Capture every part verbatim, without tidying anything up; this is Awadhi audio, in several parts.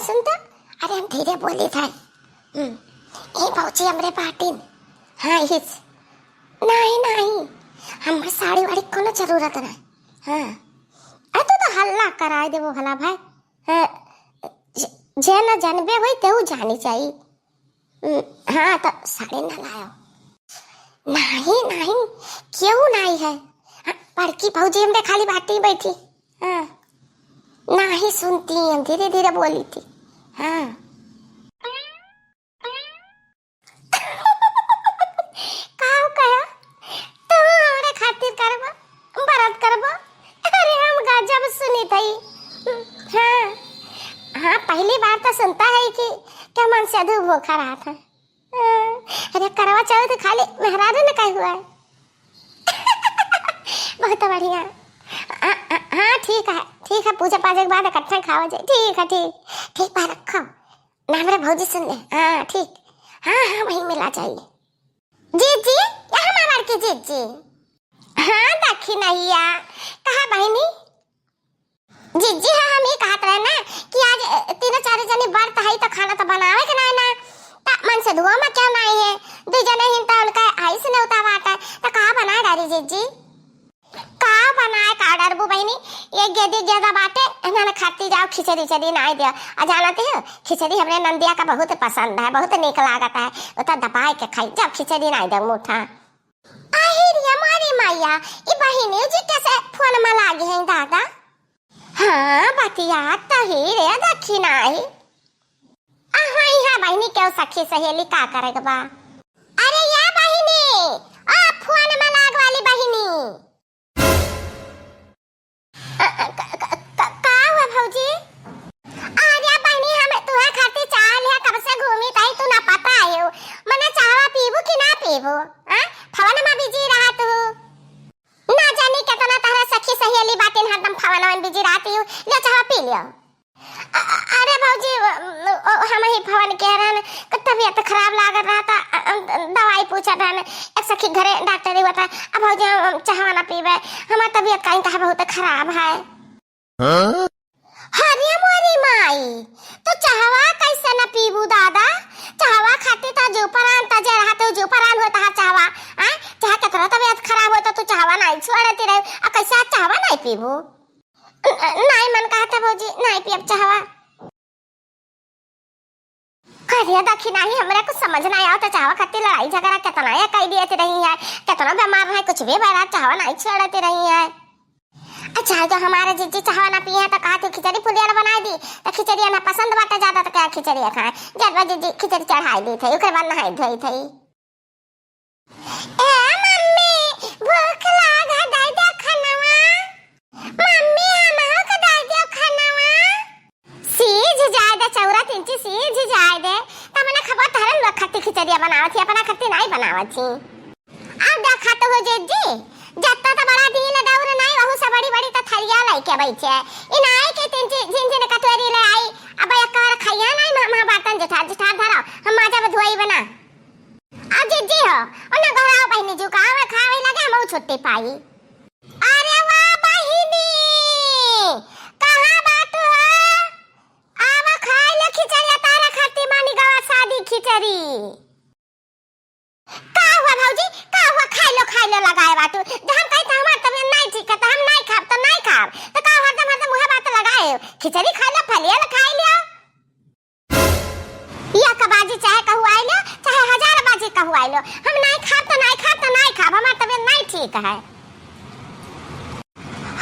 सुन तो, अरे हम धीरे बोली थे। हम्म, ए भौजी हमरे बाटिन। हाँ, हिस। नाही, नाही, हमरे साड़ी वाड़ी कोनो जरूरत नाही। हाँ। अरे तू तो हल्ला कराए देबो भला भाई। हाँ, जे, जे न जानबे होई तेहू जानी चाही। हम्म, हाँ, तो साड़ी न लायो। नाही, नाही, केहू नाही है। हाँ, बड़की भौजी हमरे खाली बाटी बैठी। हाँ, नाही सुनती, हम धीरे धीरे बोली थी। हाँ। का कहा? तू हमरे खातिर करबो, बरत करबो? अरे हम गजब सुनी थई। हाँ, हाँ, पहली बार तो सुनता है कि क्या मन से अधू भूखा रहा था। हाँ, अरे करवा चौथ खाली मेहरारू ने कहे हुआ है। बहुत बढ़िया। आ, आ, हाँ, ठीक है, ठीक है, पूजा पाठ के बाद इकट्ठा खावा जाए। ठीक है, ठीक, ठीक बा, रखो। ना हमरे भौजी सुन ले। हाँ, ठीक। हाँ, हाँ, वहीं मिला जाइए। जीजी, यहाँ हमार की जीजी। हाँ, दखिनहिया, कहा बहिनी? जीजी, हाँ, हम ई कहत रहे ना कि आज, अ, तीनों चार जनी बरत हई त खाना त बनावे के नाई ना। त मन से धुआ में क्यों नाई है? दुई जने हिन त उनका आइस नेवता बाटे। त का बनाए डारी जीजी? का बनाए का डरबू बहिनी? ये गेदी गेदा बाटे, इन्हन खाती जाओ खिचड़ी चड़ी नाई दिया। आ जानते हो, खिचड़ी हमरे नंदिया का बहुत पसंद है, बहुत नीक लागत है। वो तो दबाए के खाई, जब खिचड़ी नाई दे मुठा। आही रे मोरी मैया, ई बहिनी जी कैसे फोन में लागी हैं दादा? हाँ, बतिया तही रे दखिनही। अहाँ यहाँ बहिनी केहू सखी सहेली का करे के बा? अरे या बहिनी, ओ फोन में लाग वाली बहिनी। अ, अ, क-, क-, क-, का हुआ भौजी? अरे बहिनी, हम तुहे खातिर चाह लिया, कब से घूमी ताई, तू ना पता आयो। मने चाहवा पीबू कि ना पीबू? हाँ? फोन में बिजी रहा तू। ना जानी केतना तहरा सखी सहेली बाटिन, हरदम फोन में बिजी रहती हूँ। ले चाहवा पी लियो। अ-, अ-, अरे भौजी, अ, अ, हम ही फोन के रहन, क-, तबीयत खराब लागत रहा त, अ, अ, दवाई पूछत रहन। एक सखी घरे डॉक्टरी होता, अब भौजी हम, हम चाहवा ना पीबे, हमार तबीयत कहीं कहा बहुत खराब है। हाँ? हरिया मोरी माई, तो चाहवा कैसे ना पीबू दादा? चाहवा खाती त जो परान त जे रहा तो जो परान होता है चाहवा, आय? चाहे कितना तबीयत खराब होता तू चाहवा नहीं छोड़ती रहे, आ कैसे आज चाहवा नहीं पीबू? न-, नाई मन कहत है भौजी, नाई पियब चाहवा। करिया दखिनही, हमरा कुछ समझ ना आवत, चाहवा खातिर लड़ाई झगड़ा कितना ये कई दियत रही है, कितना बीमार रहे, कुछ भी बेरा चाहवा नहीं छोड़त रही है। अच्छा, जो हमारे जीजी चाहवा ना पिए तो कहा तू खिचड़ी पुलिया बनाए दी, तो खिचड़ी ना पसंद बाटे ज्यादा, तो क्या खिचड़ी खाए? जब जीजी खिचड़ी चढ़ाई दी थी, ओकरे बाद नहाई धोई थी। ए मम्मी, भूख लाग है, दे दे खनवा। मम्मी, हमहू के दे दे खनवा। सीझ जाए दे, चौरा तिनची सीझ जाए दे, तब ना खबा तहरन लोग खत्ती खिचड़िया बनावत ही, अपना खत्ती नाई बनावत ही। अब देखा तो हो जीजी, जत्ता तो बड़ा दिन दौर नाई, वहू से बड़ी बड़ी तो थरिया लेके बैठे। इनाई के तिनची झिन झिन कटोरी ले आई, अब एक और खैया नाई, महा महा बर्तन जुठार जुठार धरो, हम माजा में धोई बना। अब जीजी हो, उन्हें घराओ बहिनी जू का हमें खावे लगे, हम छुट्टी पाई। अरे वाह बहिनी, कहाँ बाटू हो? आवा खाए ले खिचड़ी, तारा खाती मानी गवा शादी खिचड़ी। का हुआ भौजी, का हुआ? खाई लो, खाई लो, लगाए बाटू। जब हम कही तो हमार तबीयत नहीं ठीक है, तो हम नहीं खाब, तो नहीं खाब। तो का हरदम, हरदम उहे बात लगाए हो? खिचड़ी खाई लो, फलिया लो, खाई लियो। या का बाजी चाहे कहू आई लो, चाहे हजार बाजी कहू आई लो, हम नाई खाब तो नाई खाब तो नाई खाब, हमार तबीयत नाई ठीक है।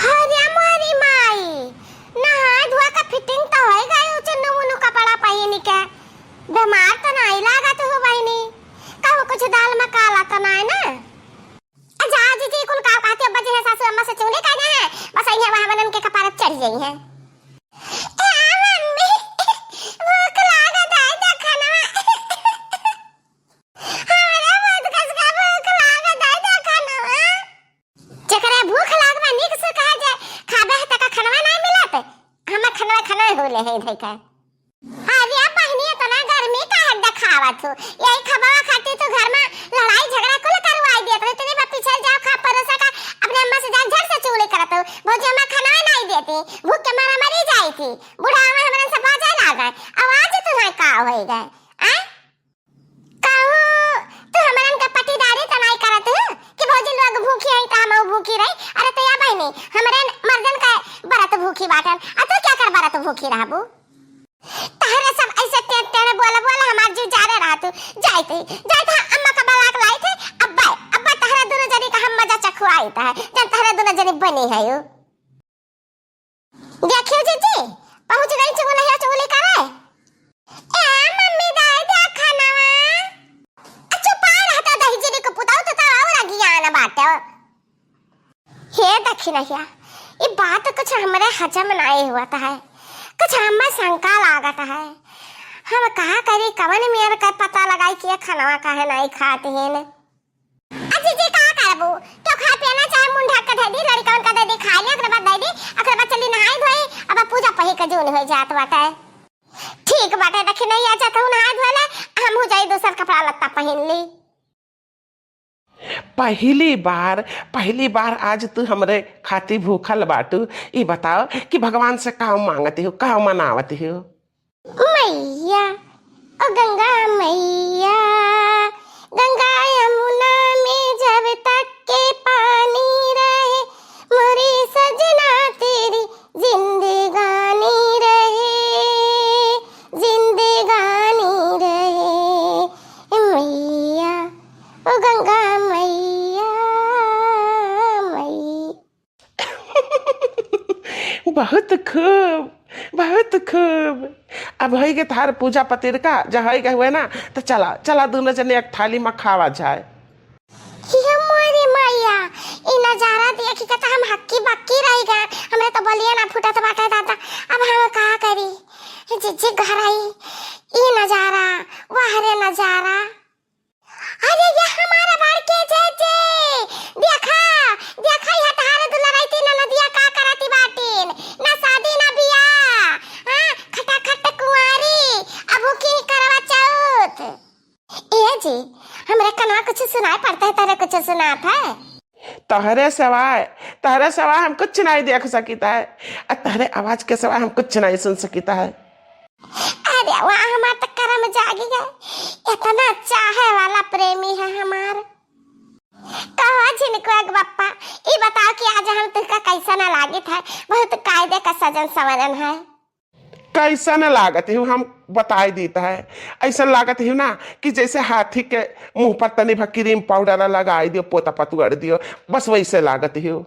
अरे मोरी माई, नहा धोआ का fitting तो होई गई, उ चुन्नू मुन्नू कपड़ा पहिन के। बीमार तो नाई लागत हो बहिनी, कहू कुछ दाल में काला तो नाई ना? आ जा जीजी, कुल का कहते अब बजे है सासू अम्मा से चुगली करना है, बस यही वहाँ बनन के कपारत चढ़ गई है। ए मम्मी, भूख लागत है, देखा ना। हमरा बहुत कस का भूख लागत है, देखा ना। जेकरे भूख लागबा नीक से कहे जे खाबे है तका खनवा नहीं मिलत। हमें खनवा खनवा हो ले है इधर का। अरे बहिनी, इतना गर्मी काहे देखावत हो? यही खबरवा खातिर तू घर में लड़ाई झगड़ा कुल करवाई देत रहे। तेरे बाप पीछे जाओ, खा परोसा का, अपने अम्मा से जाके झट से चुगली करत हो। भौजी अम्मा खाना नहीं देती, भूख के मारा मरी जाई थी। बुढ़ावा हमरे से बाजे लागे, गए। आ? कहूँ तू हमरन का पटीदारी त नाई करत हो कि भौजी लोग भूखी है त हम भूखी रही। अरे तो या बहनी, हमरे मर्दन का बरत भूखी बाटन, आ तू क्या कर बरत भूखी रहबू? तहरे सब ऐसे टेढ़ टेढ़ बोला बोला हमार जीव जारे रहत हो। जाइत ही, जाइत ही अम्मा का बलाक लाइत ही। अब्बा, अब्बा तहरे दोनों जनी का हम मजा चखुआइत है, जन तहरे दोनों जनी बनी है यो। देखियो जीजी, पहुँच गई चुगलैया चुगली करे। ए मम्मी, दाई दे खानावा। आ चुपाए रहता दही जीजी को पुताऊ तो, तो और अगियान बाटे। हे दखिनैया, ई बात कुछ हमरे हजम नाई हुअत है, कुछ हमें शंका लागत है। हम का करी, कवन मेर के पता लगाई कि ये खानावा काहे नाई खात हेन। आ जीजी का करबू? तो खा पिए ना चाहे मुंह ढक के दे दी, लड़िकवन का दे दी, खा ले, ओकरे बाद दे दी, ओकरे बाद चली नहाई धोई, अब पूजा पही के जून हो जात बाटे। ठीक बाटे, दखिनैया, जा तू नहाई धो ले, हम हो जाई दूसर कपड़ा लत्ता पहिन ली। पहली बार, पहली बार आज तू हमरे खाती भूखल बाटू। ई बताओ कि भगवान से का मांगती हो, का मनावती हो? मैया, ओ गंगा मैया, गंगा यमुना में जब तक के पानी रहे, मोरे सजना तेरी जिंदगानी रहे, जिंदगानी रहे। ए मैया, ओ गंगा मैया, मैया। बहुत खूब, बहुत खूब। अब होई गे तहार पूजा पतिर का, जा होई गे हुए ना, तो चला, चला दोनों जने एक थाली में खावा जाए। हे मोरी मैया, ई नजारा देखि के तो हम हक्की बक्की रहि गए। हमरे तो बोलिए ना फूटत बाटे दादा, अब हम का करी? जीजी घर आई, ई नजारा, वाह रे नजारा। अरे ये हमारा बड़के जीजी, देखा, देखा ये तहारे दुलरैती ननदिया का करती बाटिन, ना शादी ना बियाह, हाँ, खटाखट कुंवारी, अब की करवा चौथ। ए जी, हमरे कनवा कुछ सुनाई पड़ता है, तोरे कुछ सुनात है? तहरे सिवाय, तहरे सिवाय हम कुछ नहीं देख सकित है, आ तहरे आवाज के सिवाय हम कुछ नहीं सुन सकित है। अरे वाह, हमार तो करम जागी गए, इतना चाहे वाला प्रेमी है हमार। कहो झिनकुआ के बप्पा, ई बताओ कि आज हम तुहका कैसा ना लागित है, बहुत कायदे का सजन संवरन है। कैसन लागत हूँ हम बताई दीत है, ऐसन लागत हूँ ना कि जैसे हाथी के मुँह पर तनी भा क्रीम पाउडर लगाई दियो, पोता पतुअर दियो, बस वैसे लागत हूँ।